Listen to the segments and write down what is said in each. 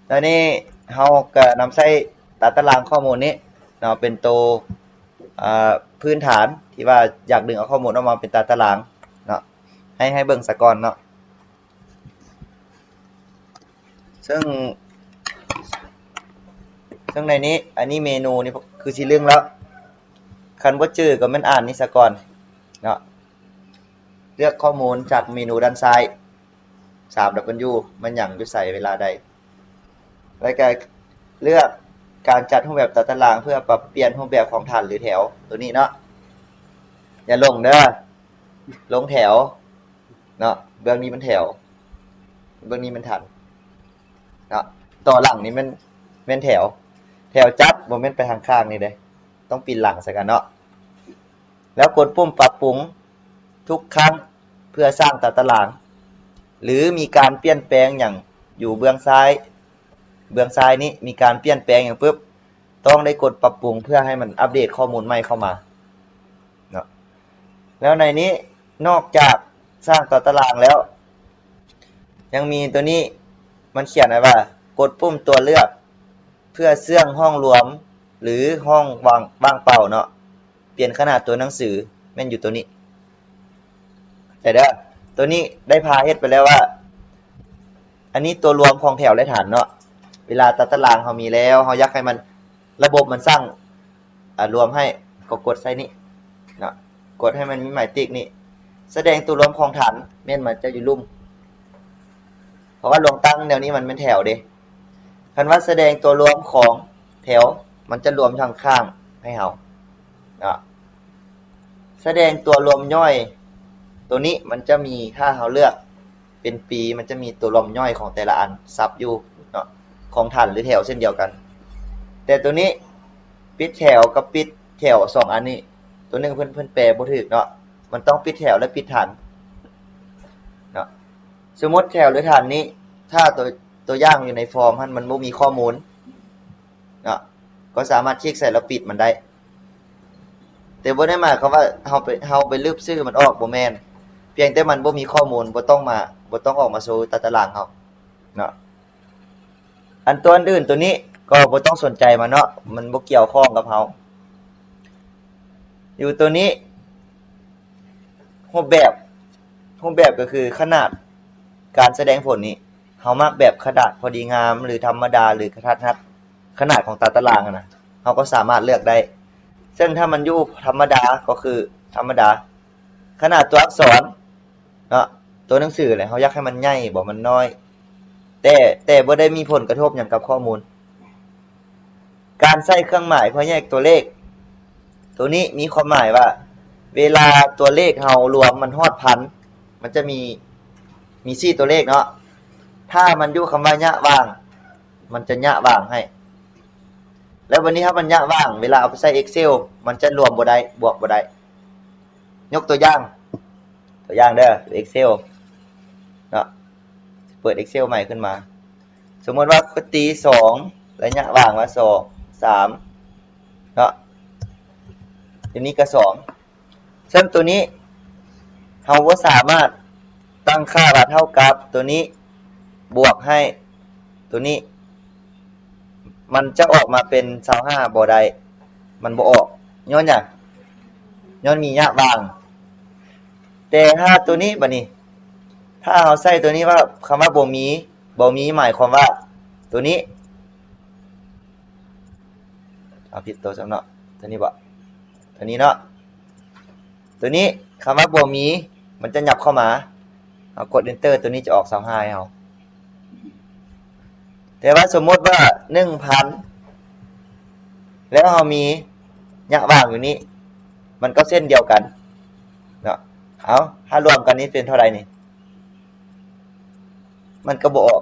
ແລ້ວນີ້ເຮົາກໍນຳໃຊ້ຕາຕະລາງຂໍ້ມູນນີ້ເນາະ ເປັນໂຕ ເອີ ພື້ນຖານທີ່ວ່າຢາກດຶງເອົາຂໍ້ມູນອອກມາເປັນຕາຕະລາງເນາະ ໃຫ້ ໃຫ້ເບິ່ງສາກ່ອນເນາະ. ເຊິ່ງ ເຊິ່ງໃນນີ້ ອັນນີ້ເມນູນີ້ຄືຊິລຶ້ງແລ້ວ ຄັນບໍ່ຈື່ກໍແມ່ນອ່ານນີ້ສາກ່ອນເນາະ. ເລືອກຂໍ້ມູນຈາກເມນູດ້ານຊ້າຍ ສາມດັບເບິນຢູ ແມ່ນຫຍັງ ຢູ່ໃສ ເວລາໃດ ແລ້ວກໍເລືອກການຈັດຮູບແບບຕາຕະລາງ ເພື່ອປັບປ່ຽນຮູບແບບຂອງຖັນ ຫຼື ແຖວ ໂຕນີ້ເນາະ. ຢ່າຫຼົງເດີ ຫຼົງແຖວເນາະ ເບື້ອງນີ້ມັນແຖວ ເບື້ອງນີ້ມັນຖັນເນາະ ຕໍ່ຫຼັງນີ້ແມ່ນ ແມ່ນແຖວ ແຖວຈັບ ບໍ່ແມ່ນໄປທາງຂ້າງນີ້ເດ້ ຕ້ອງປິ່ນຫຼັງໃສ່ກັນເນາະ. ແລ້ວກົດປຸ່ມປັບປຸງທຸກຄັ້ງເພື່ອສ້າງຕາຕະລາງ ຫຼື ມີການປ່ຽນແປງຫຍັງຢູ່ເບື້ອງຊ້າຍ ເບື້ອງຊ້າຍນີ້ມີການປ່ຽນແປງຫຍັງປຶບ ຕ້ອງໄດ້ກົດປັບປຸງເພື່ອໃຫ້ມັນອັບເດດຂໍ້ມູນໃໝ່ເຂົ້າມາເນາະ. ແລ້ວໃນນີ້ນອກຈາກສ້າງຕາຕະລາງແລ້ວ ຍັງມີໂຕນີ້ ມັນຂຽນໄວ້ວ່າ ກົດປຸ່ມຕົວເລືອກເພື່ອເຊື່ອງຫ້ອງລວມ ຫຼື ຫ້ອງວ່າງ ວ່າງເປົ່າເນາະ ປ່ຽນຂະໜາດຕົວໜັງສື ແມ່ນຢູ່ໂຕນີ້ ແຕ່ເດີ ໂຕນີ້ໄດ້ພາເຮັດໄປແລ້ວວ່າ ອັນນີ້ຕົວລວມຂອງແຖວ ແລະ ຖັນເນາະ. ເວລາຕາຕະລາງເຮົາມີແລ້ວ ເຮົາຢາກໃຫ້ມັນ ລະບົບມັນສ້າງ ອາ ລວມໃຫ້ ກໍກົດໃສ່ນີ້ເນາະ ກົດໃຫ້ມັນມີໝາຍຕິກນີ້ ສະແດງຕົວລວມຂອງຖັນ ແມ່ນມັນຈະຢູ່ລຸ່ມ ເພາະວ່າລວງຕັ້ງແນວນີ້ມັນແມ່ນແຖວເດ້. ຄັນວ່າສະແດງຕົວລວມຂອງແຖວ ມັນຈະລວມທາງຂ້າງໃຫ້ເຮົາເນາະ. ສະແດງຕົວລວມຍ່ອຍ ໂຕນີ້ມັນຈະມີ ຖ້າເຮົາເລືອກເປັນປີ ມັນຈະມີຕົວລວມຍ່ອຍຂອງແຕ່ລະອັນສັບຢູ່ເນາະ ຂອງຖັນ ຫຼື ແຖວເຊັ່ນດຽວກັນ. ແຕ່ໂຕນີ້ປິດແຖວກັບປິດແຖວ ສອງອັນນີ້ ໂຕໜຶ່ງເພິ່ນ ເພິ່ນແປບໍ່ຖືກເນາະ ມັນຕ້ອງປິດແຖວ ແລະ ປິດຖັນເນາະ. ສົມມຸດແຖວ ຫຼື ຖັນນີ້ ຖ້າຕົວ ຕົວຢ່າງຢູ່ໃນຟອມຫັ້ນ ມັນບໍ່ມີຂໍ້ມູນເນາະ ກໍສາມາດຄລິກໃສ່ແລ້ວປິດມັນໄດ້ ແຕ່ບໍ່ໄດ້ໝາຍຄວາມວ່າເຮົາໄປ ເຮົາໄປລຶບຊື່ມັນອອກ ບໍ່ແມ່ນ ພຽງແຕ່ມັນບໍ່ມີຂໍ້ມູນ ບໍ່ຕ້ອງມາ ບໍ່ຕ້ອງອອກມາໂຊຕາຕະລາງເຮົາເນາະ. ອັນຕົວອື່ນໆ ຕົວນີ້ກໍບໍ່ຕ້ອງສົນໃຈມັນເນາະ ມັນບໍ່ກ່ຽວຂ້ອງກັບເຮົາ. ຢູ່ຕົວນີ້ ຮູບແບບ ຮູບແບບກໍຄືຂະໜາດການສະແດງຜົນນີ້ ເຮົາມັກແບບຂະໜາດພໍດີງາມ ຫຼື ທຳມະດາ ຫຼື ກະທັດຮັດ ຂະໜາດຂອງຕາຕະລາງຫັ້ນນະ ເຮົາກໍສາມາດເລືອກໄດ້. ເຊິ່ງຖ້າມັນຢູ່ທຳມະດາກໍຄືທຳມະດາ ຂະໜາດຕົວອັກສອນເນາະ ຕົວໜັງສືແຫຼະ ເຮົາຢາກໃຫ້ມັນໃຫຍ່ບໍ ມັນນ້ອຍ ແຕ່ ແຕ່ບໍ່ໄດ້ມີຜົນກະທົບຫຍັງກັບຂໍ້ມູນ. ການໃຊ້ເຄື່ອງໝາຍເພື່ອແຍກຕົວເລກ ໂຕນີ້ມີຄວາມໝາຍວ່າ ເວລາຕົວເລກເຮົາລວມມັນຮອດພັນ ມັນຈະມີ ມີສີ່ຕົວເລກເນາະ ຖ້າມັນຢູ່ຄຳວ່າຍະຫວ່າງ ມັນຈະຍະຫວ່າງໃຫ້ ແລ້ວບັດນີ້ຖ້າມັນຍະຫວ່າງ ເວລາເອົາໄປໃສ່ Excel ມັນຈະລວມບໍ່ໄດ້ ບວກບໍ່ໄດ້. ຍົກຕົວຢ່າງ ຕົວຢ່າງເດີ Excel ເນາະ ເປີດ Excel ໃໝ່ຂຶ້ນມາ ສົມມຸດວ່າກະຕີສອງ ໄລຍະຫວ່າງວ່າສອງ ສາມເນາະ ຕົວນີ້ກໍສອງ ເຊິ່ງຕົວນີ້ເຮົາບໍ່ສາມາດຕັ້ງຄ່າວ່າເທົ່າກັບຕົວນີ້ບວກໃຫ້ຕົວນີ້ ມັນຈະອອກມາເປັນຊາວຫ້າບໍ່ໄດ້ ມັນບໍ່ອອກ ຍ້ອນຫຍັງ? ຍ້ອນມີຍະຫວ່າງ. ແຕ່ຖ້າຕົວນີ້ ບັດນີ້ ຖ້າເຮົາໃຊ້ຕົວນີ້ວ່າ ຄຳວ່າບໍ່ມີ ບໍ່ມີໝາຍຄວາມວ່າຕົວນີ້ ເອົາ ຜິດໂຕຊ້ຳເນາະ ຕົວນີ້ບໍ ຕົວນີ້ເນາະ ຕົວນີ້ ຄຳວ່າບໍ່ມີ ມັນຈະຫຍັບເຂົ້າມາ ເຮົາກົດ Enter ຕົວນີ້ຈະອອກຊາວຫ້າໃຫ້ເຮົາ. ແຕ່ວ່າສົມມຸດວ່າໜຶ່ງພັນ ແລ້ວເຮົາມີຍະຫວ່າງຢູ່ນີ້ ມັນກໍເຊັ່ນດຽວກັນເນາະ. ເອົາ ຖ້າລວມກັນນີ້ເປັນເທົ່າໃດນີ້? ມັນກໍບໍ່ອອກ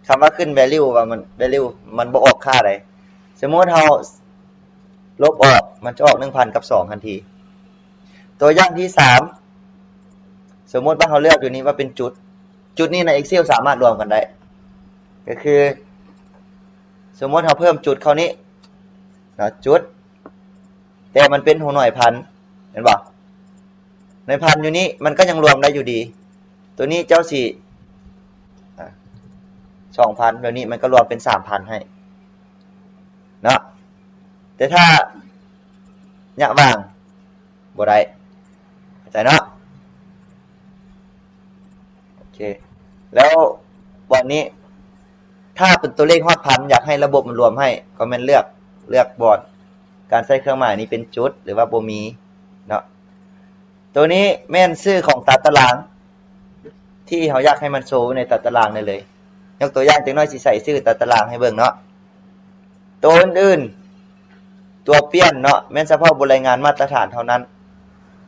ຄຳວ່າຂຶ້ນ value ວ່າມັນ value ມັນບໍ່ອອກຄ່າໃດ. ສົມມຸດເຮົາລົບອອກ ມັນຈະອອກໜຶ່ງພັນກັບສອງທັນທີ. ຕົວຢ່າງທີສາມ ສົມມຸດວ່າເຮົາເລືອກຢູ່ນີ້ວ່າເປັນຈຸດ ຈຸດນີ້ໃນ Excel ສາມາດລວມກັນໄດ້ ກໍຄື ສົມມຸດເຮົາເພີ່ມຈຸດເຂົ້ານີ້ເນາະ ຈຸດ ແຕ່ມັນເປັນຫົວໜ່ວຍພັນ ເຫັນບໍ່? ໃນພັນຢູ່ນີ້ມັນກໍຍັງລວມໄດ້ຢູ່ດີ. ຕົວນີ້ເຈົ້າຊິ ອາ ໂຊ ສອງພັນ ແບບນີ້ ມັນກໍລວມເປັນສາມພັນໃຫ້ເນາະ. ແຕ່ຖ້າຍະຫວ່າງ ບໍ່ໄດ້ ເຂົ້າໃຈເນາະ. ໂອເຄ ແລ້ວບ່ອນນີ້ ຖ້າເປັນຕົວເລກຮອດພັນ ຢາກໃຫ້ລະບົບມັນລວມໃຫ້ ກໍແມ່ນເລືອກ ເລືອກບ່ອນການໃສ່ເຄື່ອງໝາຍນີ້ເປັນຈຸດ ຫຼືວ່າບໍ່ມີເນາະ. ໂຕນີ້ແມ່ນຊື່ຂອງຕາຕະລາງ ທີ່ເຮົາຢາກໃຫ້ມັນໂຊຢູ່ໃນຕາຕະລາງໄດ້ເລີຍ. ຍົກຕົວຢ່າງຈັກໜ້ອຍ ຊິໃສ່ຊື່ຕາຕະລາງໃຫ້ເບິ່ງເນາະ. ໂຕອື່ນໆ ຕົວປ່ຽນເນາະ ແມ່ນສະເພາະບົດລາຍງານມາດຕະຖານເທົ່ານັ້ນ.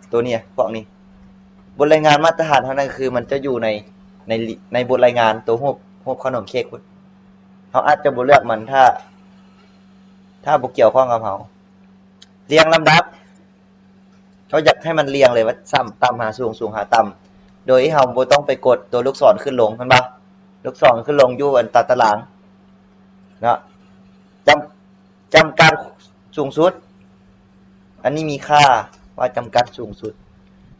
ໂຕນີ້ ພວກນີ້ ບົດລາຍງານມາດຕະຖານເທົ່ານັ້ນ ຄືມັນຈະຢູ່ໃນ ໃນ ໃນບົດລາຍງານໂຕຮູບ ຮູບຂະໜົມເຄ້ກພຸ້ນ. ເຮົາອາດຈະບໍ່ເລືອກມັນ ຖ້າ ຖ້າບໍ່ກ່ຽວຂ້ອງກັບເຮົາ. ລຽງລຳດັບ ເຮົາຢາກໃຫ້ມັນລຽງເລີຍວ່າ ຕ່ຳຫາສູງ ສູງຫາຕ່ຳ ໂດຍທີ່ເຮົາບໍ່ຕ້ອງໄປກົດຕົວລູກສອນຂຶ້ນລົງ ເຫັນບໍ່? ລູກສອນຂຶ້ນລົງຢູ່ອັນຕາຕະລາງເນາະ. ຈຳ ຈຳກັດສູງສຸດ ອັນນີ້ມີຄ່າວ່າຈຳກັດສູງສຸດ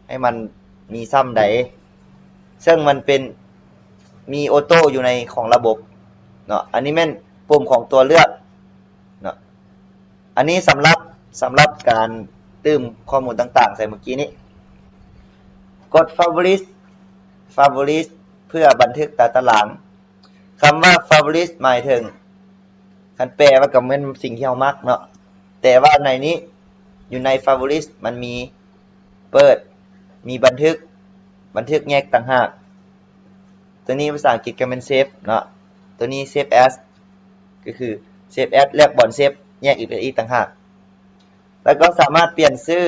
ໃຫ້ມັນມີຊ່ຳໃດ ເຊິ່ງມັນເປັນ ມີໂອໂຕ້ຢູ່ໃນຂອງລະບົບເນາະ. ອັນນີ້ແມ່ນປຸ່ມຂອງຕົວເລືອກເນາະ. ອັນນີ້ສຳລັບ ສຳລັບການຕື່ມຂໍ້ມູນຕ່າງໆໃສ່ເມື່ອກີ້ນີ້. ກົດ Fabric Fabric ເພື່ອບັນທຶກຕາຕະລາງ. ຄຳວ່າ Fabric ໝາຍເຖິງ ຄັນແປວ່າກໍແມ່ນສິ່ງທີ່ເຮົາມັກເນາະ, ແຕ່ວ່າໃນນີ້ ຢູ່ໃນ Fabric ມັນມີເປີດ ມີບັນທຶກ ບັນທຶກແຍກຕ່າງຫາກ. ຕົວນີ້ພາສາອັງກິດກໍແມ່ນ Save ເນາະ, ຕົວນີ້ Save As ກໍຄື Save As ເລືອກບ່ອນ Save ແຍກອີກ ອີກຕ່າງຫາກ. ແລ້ວກໍສາມາດປ່ຽນຊື່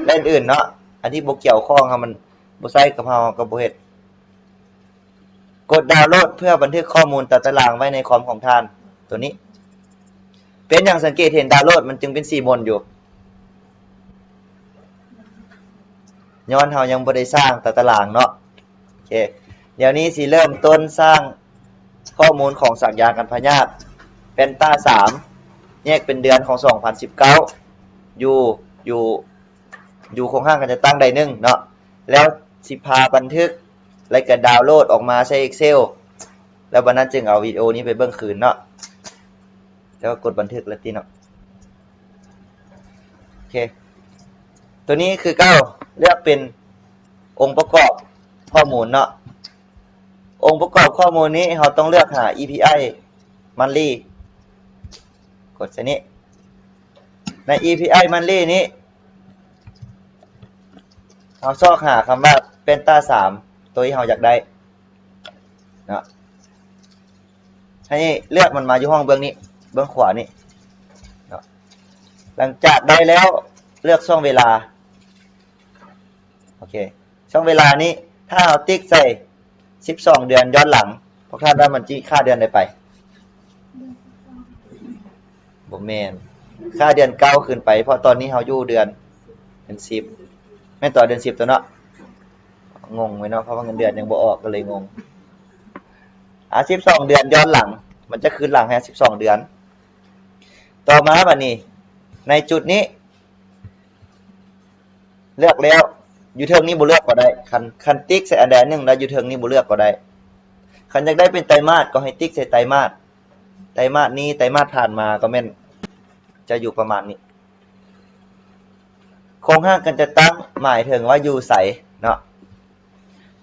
ແລະ ອື່ນໆເນາະ, ອັນທີ່ບໍ່ກ່ຽວຂ້ອງເຮົາ ມັນບໍ່ໃຊ້ກັບເຮົາ ເຮົາກໍບໍ່ເຮັດ. ກົດ Download ເພື່ອບັນທຶກຂໍ້ມູນຕາຕະລາງໄວ້ໃນຄອມຂອງທ່ານ. ຕົວນີ້ ເປັນຫຍັງສັງເກດເຫັນ Download ມັນຈຶ່ງເປັນສີໝົນຢູ່? ຍ້ອນເຮົາຍັງບໍ່ໄດ້ສ້າງຕາຕະລາງເນາະ. ໂອເຄ ດຽວນີ້ຊິເລີ່ມຕົ້ນສ້າງຂໍ້ມູນຂອງສັກຢາກັນພະຍາດ Penta ສາມ ແຍກເປັນເດືອນຂອງ ສອງພັນສິບເກົ້າ ຢູ່ ຢູ່ ຢູ່ໂຄງຮ່າງການຈັດຕັ້ງໃດໜຶ່ງເນາະ, ແລ້ວຊິພາບັນທຶກ ແລ້ວກໍ Download ອອກມາໃສ່ Excel ແລ້ວບັດນັ້ນຈຶ່ງເອົາວິດີໂອນີ້ໄປເບິ່ງຄືນເນາະ. ແຕ່ວ່າກົດບັນທຶກແລ້ວຕິເນາະ. ໂອເຄ ຕົວນີ້ຄືເກົ່າ ເລືອກເປັນອົງປະກອບຂໍ້ມູນເນາະ. ອົງປະກອບຂໍ້ມູນນີ້ ເຮົາຕ້ອງເລືອກຫາ API Monthly ກົດໃສ່ນີ້. ໃນ API Monthly ນີ້ ເຮົາຊອກຫາຄຳວ່າ Penta ສາມ ຕົວທີ່ເຮົາຢາກໄດ້ເນາະ, ໃຫ້ເລືອກມັນມາຢູ່ຫ້ອງເບື້ອງນີ້ ເບື້ອງຂວານີ້ເນາະ. ຫຼັງຈາກໄດ້ແລ້ວ ເລືອກຊ່ວງເວລາ. ໂອເຄ ຊ່ວງເວລານີ້ ຖ້າເຮົາຕິກໃສ່ ສິບສອງເດືອນຍ້ອນຫຼັງ ພວກທ່ານວ່າມັນຊິຂ້າເດືອນໃດໄປ? ບໍ່ແມ່ນ ຂ້າເດືອນເກົ້າຂຶ້ນໄປ ເພາະຕອນນີ້ເຮົາຢູ່ເດືອນ ເດືອນສິບ ແມ່ນຕໍ່ເດືອນສິບຕົວເນາະ. ງົງໄວ້ເນາະ ເພາະວ່າເງິນເດືອນຍັງບໍ່ອອກ ກໍເລີຍງົງ. ອາ ສິບສອງເດືອນຍ້ອນຫຼັງ ມັນຈະຄືນຫຼັງໃຫ້ສິບສອງເດືອນ. ຕໍ່ມາບັດນີ້ ໃນຈຸດນີ້ ເລືອກແລ້ວ ຢູ່ເທິງນີ້ບໍ່ເລືອກກໍໄດ້. ຄັນ ຄັນຕິກໃສ່ອັນໃດອັນໜຶ່ງແລ້ວ ຢູ່ເທິງນີ້ບໍ່ເລືອກກໍໄດ້. ຄັນຢາກໄດ້ເປັນໄຕມາດ ກໍໃຫ້ຕິກໃສ່ໄຕມາດ, ໄຕມາດນີ້ ໄຕມາດຜ່ານມາ ກໍແມ່ນຈະຢູ່ປະມານນີ້. ໂຄງຮ່າງການຈັດຕັ້ງ ໝາຍເຖິງວ່າຢູ່ໃສເນາະ.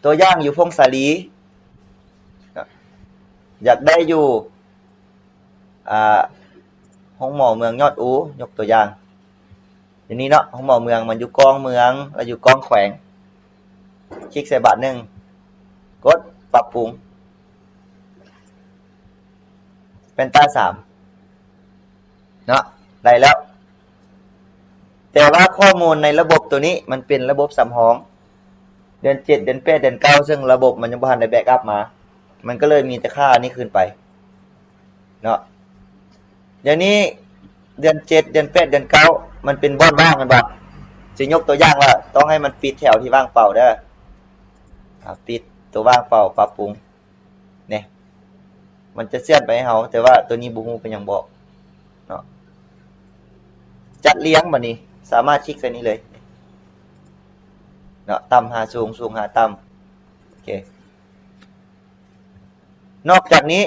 ຕົວຢ່າງ ຢູ່ຜົ້ງສາລີເນາະ, ຢາກໄດ້ຢູ່ ອາ ໂຮງໝໍເມືອງຍອດອູ ຍົກຕົວຢ່າງ. ດຽວນີ້ເນາະ ໂຮງໝໍເມືອງ ມັນຢູ່ກ້ອງເມືອງ ແລະ ຢູ່ກ້ອງແຂວງ. ຄລິກໃສ່ບາດໜຶ່ງ ກົດປັບປຸງ Penta ສາມ ເນາະ ໄດ້ແລ້ວ. ແຕ່ວ່າຂໍ້ມູນໃນລະບົບໂຕນີ້ ມັນເປັນລະບົບສຳຮອງ ເດືອນເຈັດ ເດືອນແປດ ເດືອນເກົ້າ ເຊິ່ງລະບົບມັນຍັງບໍ່ທັນໄດ້ແບັກອັບມາ ມັນກໍເລີຍມີແຕ່ຄ່ານີ້ຂຶ້ນໄປເນາະ. ດຽວນີ້ເດືອນເຈັດ ເດືອນແປດ ເດືອນເກົ້າ ມັນເປັນບ່ອນວ່າງແມ່ນບໍ່? ຊິຍົກຕົວຢ່າງວ່າ ຕ້ອງໃຫ້ມັນປິດແຖວທີ່ວ່າງເປົ່າເດີ້. ອາ ປິດຕົວວ່າງເປົ່າ ປັບປຸງ ນີ້ ມັນຈະເຊື່ອນໄປໃຫ້ເຮົາ, ແຕ່ວ່າໂຕນີ້ບໍ່ຮູ້ເປັນຫຍັງບໍ່ເນາະ. ຈັດລຽງບັດນີ້ ສາມາດຄລິກໃສ່ນີ້ເລີຍເນາະ, ຕ່ຳຫາສູງ ສູງຫາຕ່ຳ. ໂອເຄ. ນອກຈາກນີ້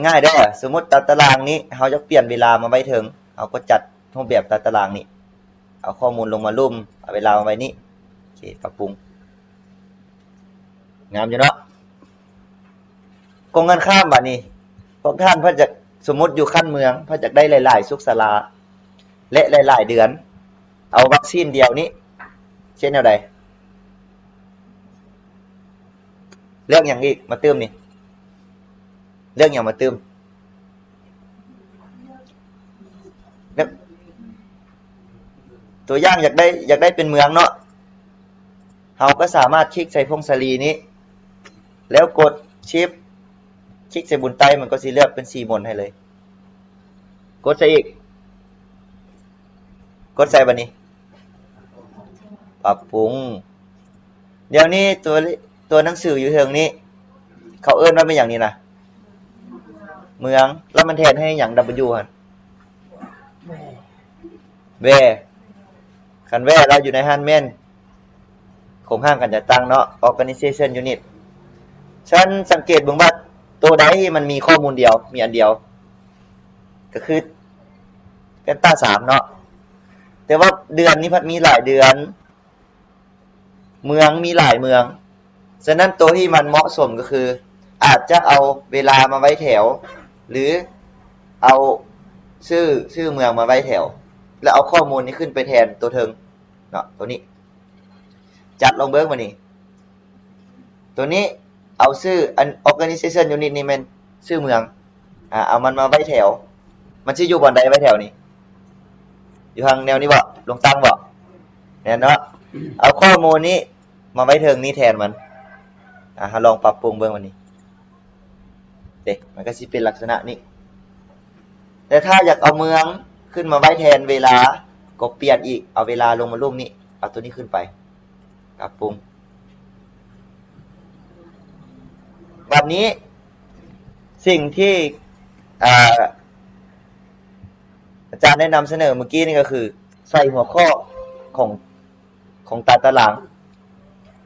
ງ່າຍໆເດີ ສົມມຸດຕາຕະລາງນີ້ ເຮົາຢາກປ່ຽນເວລາມາໄວ້ເທິງ ເຮົາກໍຈັດຮູບແບບຕາຕະລາງນີ້ ເອົາຂໍ້ມູນລົງມາລຸ່ມ ເອົາເວລາມາໄວ້ນີ້ ໂອເຄ ປັບປຸງ ງາມຢູ່ເນາະ. ກົງກັນຂ້າມບາດນີ້ ພວກທ່ານເພິ່ນຈະ ສົມມຸດຢູ່ຂັ້ນເມືອງ ເພິ່ນຢາກໄດ້ຫຼາຍໆສຸກສາລາ ແລະ ຫຼາຍໆເດືອນ ເອົາວັກຊີນດຽວນີ້ ເຮັດແນວໃດ? ເລືອກຫຍັງອີກມາຕື່ມນີ້? ເລືອກຫຍັງມາຕື່ມ? ເລືອກ ຕົວຢ່າງຢາກໄດ້ ຢາກໄດ້ເປັນເມືອງເນາະ ເຮົາກໍສາມາດຄລິກໃສ່ຜົ້ງສາລີນີ້ ແລ້ວກົດ Shift ຄລິກໃສ່ບຸນໃຕ້ ມັນກໍຊິເລືອກເປັນສີມົນໃຫ້ເລີຍ. ກົດໃສ່ອີກ ກົດໃສ່ບາດນີ້ ປັບປຸງ. ດຽວນີ້ຕົວ ຕົວໜັງສືຢູ່ເທິງນີ້ ເຂົາເອີ້ນວ່າແມ່ນຫຍັງນີ້ນະ? ເມືອງ. ແລ້ວມັນແທນໃຫ້ຫຍັງ W ຫັ້ນ? Where. ຄັນ Where ແລ້ວຢູ່ໃນຫັ້ນແມ່ນໂຄງຮ່າງການຈັດຕັ້ງເນາະ Organization Unit. ຊັ້ນສັງເກດເບິ່ງວ່າໂຕໃດທີ່ມັນມີຂໍ້ມູນດຽວ ມີອັນດຽວ ກໍຄື Delta ສາມເນາະ ແຕ່ວ່າເດືອນນີ້ພັດມີຫຼາຍເດືອນ ເມືອງມີຫຼາຍເມືອງ. ສະນັ້ນໂຕທີ່ມັນເໝາະສົມກໍຄື ອາດຈະເອົາເວລາມາໄວ້ແຖວ ຫຼື ເອົາຊື່ ຊື່ເມືອງມາໄວ້ແຖວ ແລ້ວເອົາຂໍ້ມູນນີ້ຂຶ້ນໄປແທນໂຕເທິງເນາະ ໂຕນີ້ ຈັດລອງເບິ່ງບາດນີ້ ໂຕນີ້ເອົາຊື່ ອັນ Organization Unit ນີ້ແມ່ນຊື່ເມືອງ ອາ ເອົາມັນມາໄວ້ແຖວ ມັນຊິຢູ່ບ່ອນໃດໄວ້ແຖວນີ້? ຢູ່ທາງແນວນີ້ບໍ? ລົງຕັ້ງບໍ? ແມ່ນເນາະ ເອົາຂໍ້ມູນນີ້ມາໄວ້ເທິງນີ້ແທນມັນ ອາ ເຮົາລອງປັບປຸງເບິ່ງບາດນີ້ ເດ້ ມັນກໍຊິເປັນລັກສະນະນີ້. ແຕ່ຖ້າຢາກເອົາເມືອງຂຶ້ນມາໄວ້ແທນເວລາ ກໍປ່ຽນອີກ ເອົາເວລາລົງມາລຸ່ມນີ້ ເອົາໂຕນີ້ຂຶ້ນໄປ ປັບປຸງ. ບັດນີ້ ສິ່ງທີ່ ອາ ອາຈານໄດ້ນຳສະເໜີມື້ກີ້ນີ້ກໍຄື ໃສ່ຫົວຂໍ້ຂອງ ຂອງຕາຕະລາງ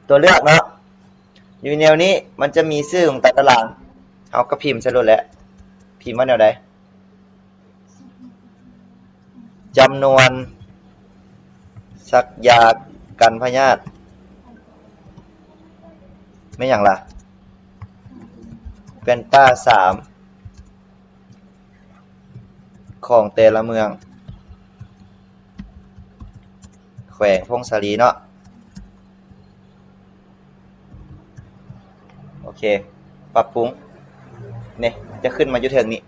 ຕົວເລືອກເນາະ ຢູ່ແນວນີ້ ມັນຈະມີຊື່ຂອງຕາຕະລາງ ເຮົາກໍພິມໃສ່ໂລດແຫຼະ ພິມວ່າແນວໃດ? ຈຳນວນສັກຢາກັນພະຍາດ ແມ່ນຫຍັງລະ? Delta ສາມ ຂອງແຕ່ລະເມືອງ ແຂວງຜົ້ງສາລີເນາະ ໂອເຄ ປັບປຸງ ນີ້ ຈະຂຶ້ນມາຢູ່ເທິງນີ້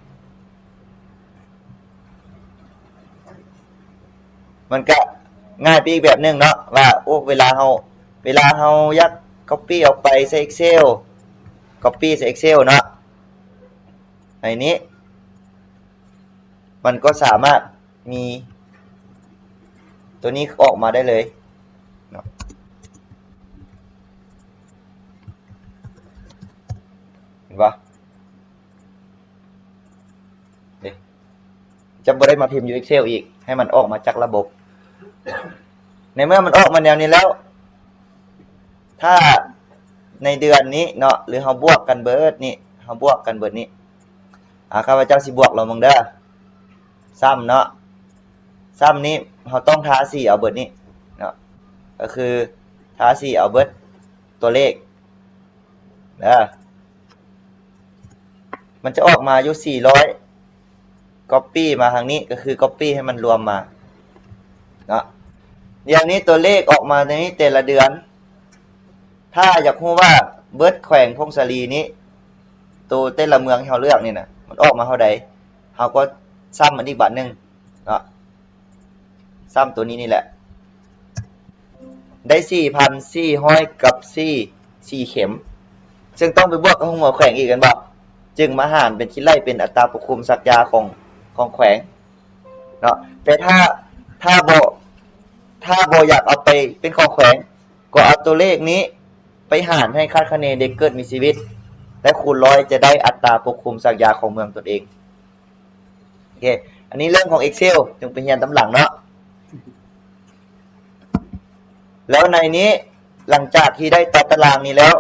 ມັນກະງ່າຍໄປອີກແບບໜຶ່ງເນາະ ວ່າ ໂອ້ ເວລາເຮົາ ເວລາເຮົາຢາກ copy ອອກໄປໃສ່ Excel copy ໃສ່ Excel ເນາະ ໃນນີ້ ມັນກໍສາມາດມີຕົວນີ້ອອກມາໄດ້ເລີຍເນາະ ເຫັນບໍ່? ເດ້ ຈະບໍ່ໄດ້ມາພິມຢູ່ Excel ອີກ ໃຫ້ມັນອອກມາຈາກລະບົບ. ໃນເມື່ອມັນອອກມາແນວນີ້ແລ້ວ ຖ້າໃນເດືອນນີ້ເນາະ ຫຼືເຮົາບວກກັນເບິດນີ້ ເຮົາບວກກັນເບິດນີ້ ອາ ຂ້າພະເຈົ້າຊິບວກລອງເບິ່ງເດີ ຊຳເນາະ ຊຳນີ້ເຮົາຕ້ອງທາສີເອົາເບິດນີ້ເນາະ ກໍຄືທາສີເອົາເບິດຕົວເລກເດີ ມັນຈະອອກມາຢູ່ສີ່ຮ້ອຍ copy ມາທາງນີ້ ກໍຄື copy ໃຫ້ມັນລວມມາເນາະ. ດຽວນີ້ຕົວເລກອອກມາໃນແຕ່ລະເດືອນ ຖ້າຢາກຮູ້ວ່າເບິດແຂວງຜົ້ງສາລີນີ້ ໂຕແຕ່ລະເມືອງທີ່ເຮົາເລືອກນີ້ນະ ມັນອອກມາເທົ່າໃດ ເຮົາກໍຊຳມັນອີກບາດໜຶ່ງເນາະ ຊຳໂຕນີ້ນີ້ແຫຼະ ໄດ້ສີ່ພັນສີ່ຮ້ອຍກັບສີ່ ສີ່ເຂັມ ເຊິ່ງຕ້ອງໄປບວກກັບຫົວແຂວງອີກແມ່ນບໍ່? ຈຶ່ງມາຫານເປັນ ຄິດໄລ່ເປັນອັດຕາປົກຄຸມສັກຢາຂອງ ຂອງແຂວງເນາະ. ແຕ່ຖ້າ ຖ້າບໍ່ ຖ້າບໍ່ຢາກເອົາໄປເປັນຂອງແຂວງ ກໍເອົາຕົວເລກນີ້ໄປຫານໃຫ້ຄາດຄະເນເດັກເກີດມີຊີວິດ ແລະ ຄູນຮ້ອຍ ຈະໄດ້ອັດຕາປົກຄຸມສັກຢາຂອງເມືອງຕົນເອງ. ໂອເຄ ອັນນີ້ເລື່ອງຂອງ Excel ຈຶ່ງໄປຮຽນຕາມຫຼັງເນາະ. ແລ້ວໃນນີ້ ຫຼັງຈາກທີ່ໄດ້ຕາຕະລາງນີ້ແລ້ວ